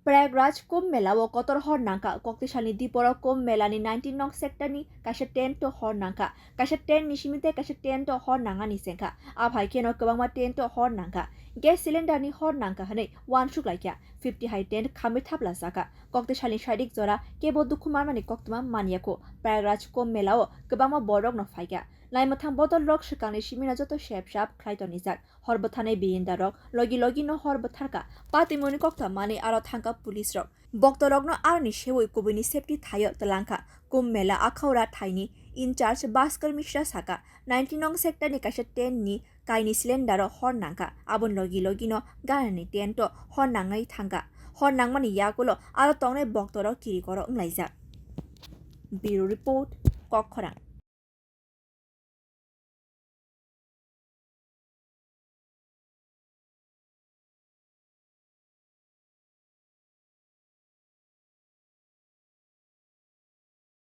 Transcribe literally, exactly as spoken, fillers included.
Prayagraj Kumbh Mela o kotor hor nangkha. Koktisalni diporo Kumbh Mela ni nineteen nong sector ni kaisa tent o hor nangkha. Kaisa tent ni simi tei kaisa tent o hor nangani sengkha. Aphai kheno kwbangma tent o hor nangkha. Gas cylinder ni hor nangkha hwnwi uansuk laikha. Fifty hai tent khamwi thapla jakha. Koktisalni saidik jora kebo dukhu manmani koktwma manyakho. Prayagraj Kumbh Mela o kwbangma borok no phaikha. Naimwthang bodol rok swkangni simino joto sep sap khlai tonijak. Hor bwtharnai birinda rok logi logi no hor bwtharkha. Patimoni koktham manwi aro thangkha police rok. Boktorokno aroni sewui kubuini safety thaio twlangkha. Kumbh Mela Akhaura thaini in charge Bhaskar Mishra saka, nineteen nong sector ni kaisa tent ni kaini cylinder o hor nangkha. Aboni logi logi no ganani tent o hor nangwi thangkha. Hor nangmani yagulo aro tongnai boktorok kirikoro wnglaijak. Bureau Report, Kokkhorang.